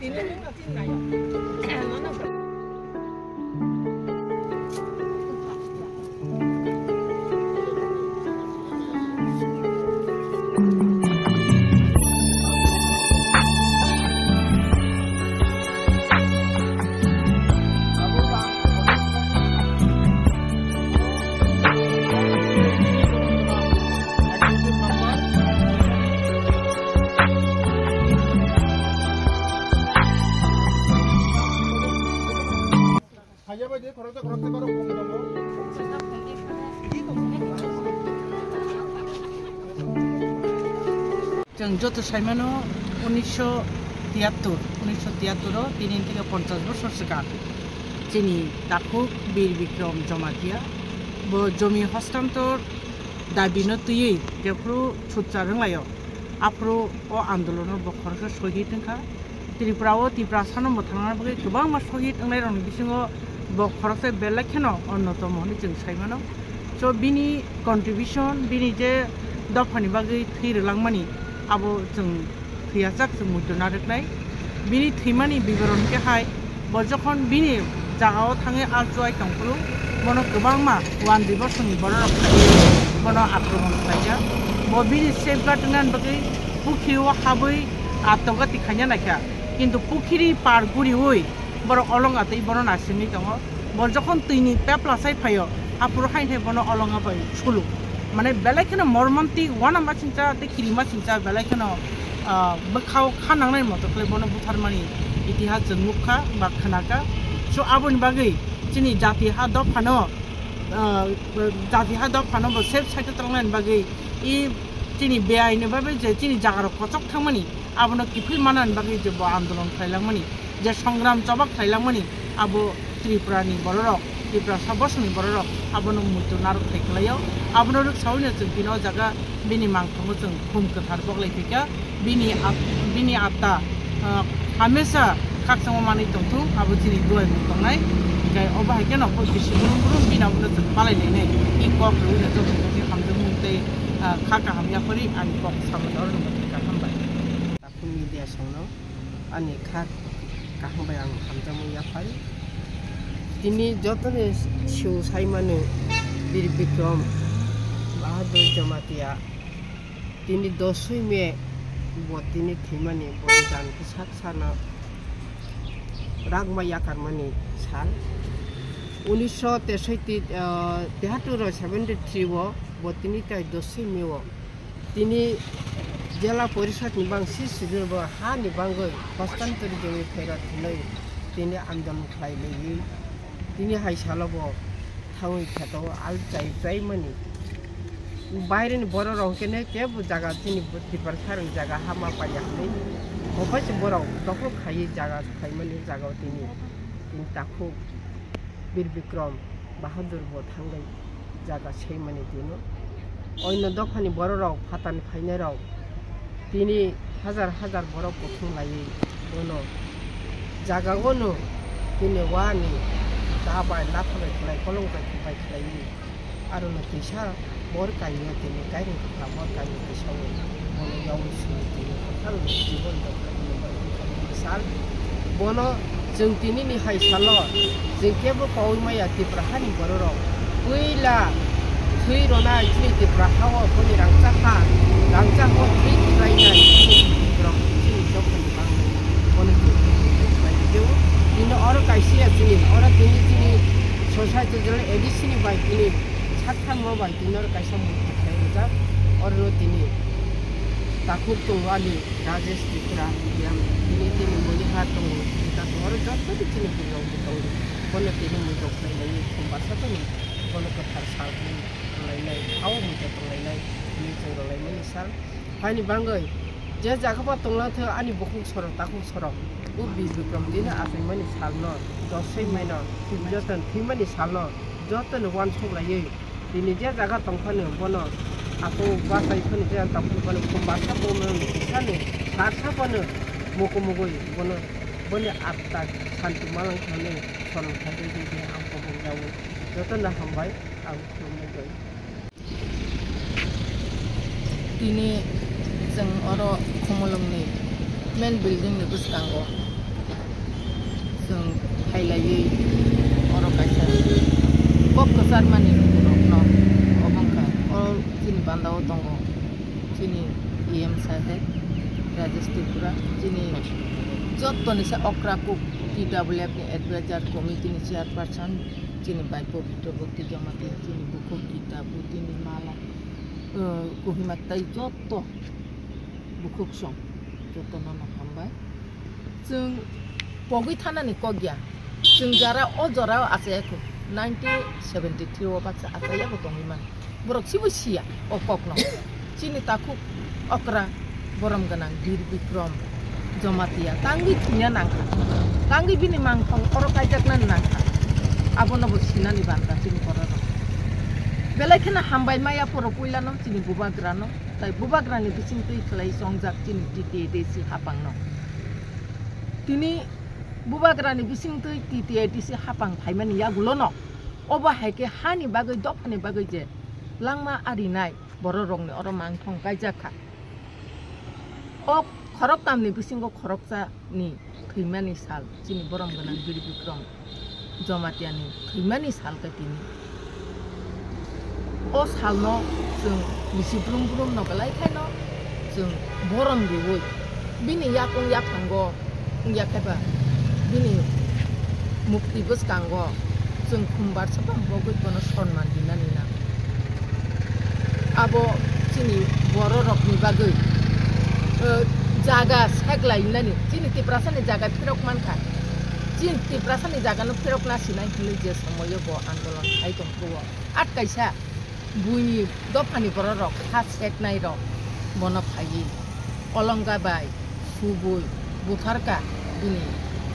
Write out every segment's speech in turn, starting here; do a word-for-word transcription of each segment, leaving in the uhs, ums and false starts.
Chwng joto saimano, unisho tiyattor, unisho tiyattor o tini theke ponchash bosor swkang chini takhuk Bir Bikrom Jamatia bo jomi hostantor dabi no twiwi jephru sutchar wnglaio, aphuru o andolono bo khoroksa sohid wngkha. Tripura o Tiprasa no mwthangna bagwi kwbangma sohid wngnairokni bisingo bo khoroksa belai kheno onnotomo hwnwi chwng sai mano. So bini contribution, bini je dophani bagwi thwi rwlangmani, abo chwng thwiyajak, chwng muitu narwknai. Bini thwimani biboron khe hai, bo jokhon bini jagao thangwi archuai tongphuru, bono kwbangma one dibosoni bororok phaiwi bono akromon khlaijak. Bo bini safeguard wngnani bagwi pukhrio habwi attoga tikhaina naikha, kintu pukhiri par guriwi borok olonga twi bono naisingwi tongo. Bo jokhon twini pepla sai phaio, aphuru haino hai bono olonga bai sulu. Mane belai kheno mormontik uanama singcha tei kirima singcha belai kheno, ah, bwkhao kha nangnai moto khlai bono butharmani itihas chwng nukha ba khnakha. So aboni bagwi chini jati ha dophano, ah, jati ha dophano bo safe side o tongnaini bagwi i chini beaini bagwi je chini jagarok kochok thangmani abono kiphil manani bagwi je bo andolon khlailangmani, je songram choba khlailangmani, abo Tripurani bororok, Tiprasa bosongni bororok abono muitu narwk thai khlaio. Abono rwksaui no chwng bini o jaga bini mangthango chwng khum kwthar boklai phikha. Bini at-, bini atta, ah, hamesa khakchangma manwi tongthung, abo chini duaimung tongnai. Hinkhe obo hai kheno koi bisi brum brum bini abono chwng palai lainai. I kok rwui no joto khe hamjakmung tei, ah, kha kaham yaphari ani kok samani oro no mwthangkha, hambai. Takhuk media songno ani kha kaham bai ang hamjakmung yaphari. Tini jotoni sio saimano Bir Bikrom Bahadur Jamatia. Tini dosoi May bo tini thwimani bo jan khe sak sakno rangma yakarmani sal. Unisho tesoiti, ah, tehattor seventy three o bo tini tai dosoi May o. Tini Jela Porishad ni bang si sijil bo ha ni bangwi hostantari jongwi phairok hinwi tini andolon khlai laiwi tini hai salo bo thangwi kheto al chai chai mani. Baire ni borok rok kene kebo jaga chini Tiprasa rok jaga hama paiya hinwi. Ophai se borok dokhol khaiwi jaga khaimani jaga o tini, tini takhuk Bir Bikrom Bahadur bo thangwi jaga seimani tino. Oino dophani bororok phatani phainairok tini hajar hajar borok kuthum laiwi bono jaga ono tini wani da bai latha bai khlai kolong bai khlaiwi. Aro no kisa bor kainwi tini kairing kwthar bor kainwi kisa o bono yaui simi tini kwthar jibon rok sal. Bono chwng tini ni hai salo chwng kebo kaui maya Tipra hani bororok puila thwi ronai chini Tipra hao boni rangchak ha, rangchak o thwi thwlainai chini borok chini dophani bangwi bono chwng thwi thwlai tini oro kaisa ya chini oro tini chini society jora A D C ni bai tini Saktharma bai tini oro kaisa murti khlai rijak, oro no tini takhuk tongo ani Rajesh Tripura, yang tini tini mui ha tongo, ta tongo oro joto ni tini bwrwi rok bo tongo, bono tini mui rok khlai lai, khumba sa tongwi bono kwthar sal tong lai nai, hao mui rok tong lai nai, tini chwng rw lai mani sal. Haini bangwi je jaga ba tonglang thung ani bukhuk sorok takhuk sorok, o Bir Bikrom tini achai mani sal no, dosoi mai no, joto thwi mani sal no, joto no uansuk laiwi tini je jaga tong phano bono ako bachai phano je tong phano bono khum basa bo mano kisa ni sar sa bono muku mugui bono boni atta santi malang thani sorong thai de de ang kobong jawi joto no hambai ang khulumui jai. Tini chwng oro Khumulwngni main building ni bwskango Laiwi oro kaisa kok kwcharmani rokno obo wngkha. O chini bandao tongo chini E M saheb Rajesh Tripura, chini jottoni se okra kuk T W F ni advisor committee ni chairperson, chini bai Pabitra Bhakti Jamatia, chini bukhuk Gita, Budini Mala, eh, Kohima tai jotto bukhuk song, jotto no no hambai. Chwng pogwi thanani kok ya. Chwng jara o jora o achaya kho. Nineteen seventy three o baksa achaya bo tongwi mano. Borok sibo siya o kokno. Chini takhuk okra borom gwnang Bir Bikrom Jamatia tangwi thwina nangkha. Tangwi bini mangthong oro kaijaknani nangkha. Abono bo sinani banda chini bororok. Belai kheno hambai maya phoro puilano chini bubagrano. Tai bubagrani bisingtwi khlai chongjak chini T T A D C hapangno. Tini bubagrani bisingtwi T T A D C hapang phaimani yagulono obo hai khe hani bagwi, dophani bagwi je langma arinai bororokni oro mangthong kaijak kha. O khoroktamni bisingo khoroksa ni thwimani sal, chini borom gwnang Bir Bikrom Jamatia ni thwimani sal khe tini. O salno chwng bisi brum brum no belai khaino chwng borom riwi bini yakung yaphango wngya khe ba bini mukti bwskango chwng khumbar sapang bogwi bono sonman rinani nango. Abo chini bororokni bagwi, eh, jaga seklainani, chini Tiprasani jaga phirok mankha. Chini Tiprasani jagano phirokna sinai hinwi je somoio bo andolon khai tongkhuo. At kaisa buini dophani bororok ha seknairok bono phaiwi Olonga bai subui butharka bini,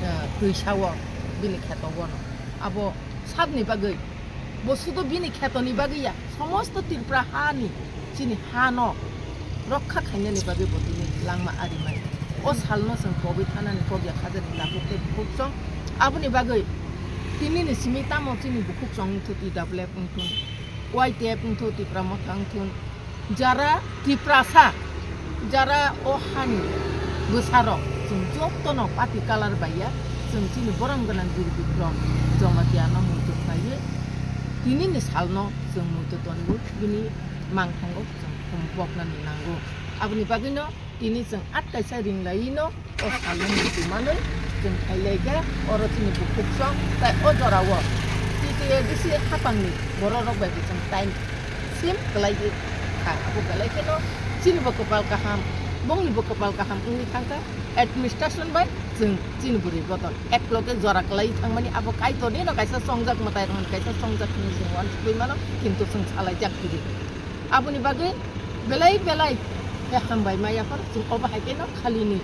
eh, twisao bini kheto bono. Abo sabni bagwi, bo sudo bini khetoni bagwi ya, somosto Tripura hani, chini hano rokha khainani bagwi bo tini langma arimani. O salno chwng pogwi thanani kok ya khajani takhuk tei bukhuk chwng. Aboni bagwi tinini simi tamo chini bukhuk chwng wngthun, T W F wngthun, Y T F wngthun, Tipra Motha wngthun, jara Tiprasa, jara o hani bwsarok, chwng jotono party colour bai ya, chwng chini borom gwnang Bir Bikrom Jamatia no muitu khlaiwi, tinini salno chwng muitu tonwi bini mangthango chwng khum poknani nango. Aboni bagwino tini chwng at kaisa ring laiwi no o salno muitu manwi chwng khailai khe oro chini bukhuk song tai o jorao T T A D C hapangni bororok bai bo chwng time sim kwlaiwi kha. Abo belai kheno chini bo kwpal kaham, bongni bo kwpal kaham wngwi thangkha administration bai chwng chini bwrwi bodol ek loge jora kwlaiwi thangmani abo Kaitorni no kaisa chongjak mwtai rok kaisa chongjak hinwi chwng uansukwi mano, kintu chwng salaijak phiri. Aboni bagwi belai belai khe hambai ma yaphar chwng obo hai kheno khalini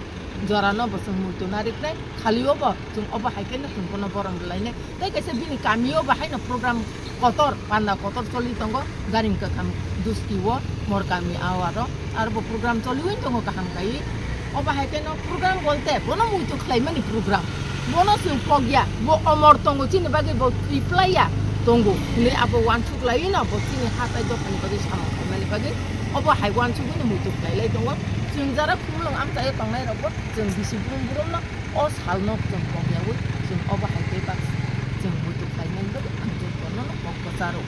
jorano bo chwng muitu nariknai, khalio bo chwng obo hai kheno chwng bono borom rwlainai. Tei kaisa bini kamio bo haino program kotor, panda kotor choli tongo, Garing Kakham Dusti o, Mor Kami Awaro, aro bo program choliwi tongo kaham kaiwi. Obo hai kheno program bolte bono muitu khlaimani program. Bono chwng pokya, bo omor tongo, chini bagwi bo thwi plaiya tongo hinwi abo uansuk laiwi no bo chini ha tai dophani bagwi samung khaimani bagwi obo hai uansugwi no muitu khlai lai tongo. Chwng jara khumulwng amchaio tongnai rokbo chwng bisi brum brum no o salno chwng pokyawi chwng obo hai khe ba chwng muitu khlaimani bagwi ang chwng bono no kok kwcharo.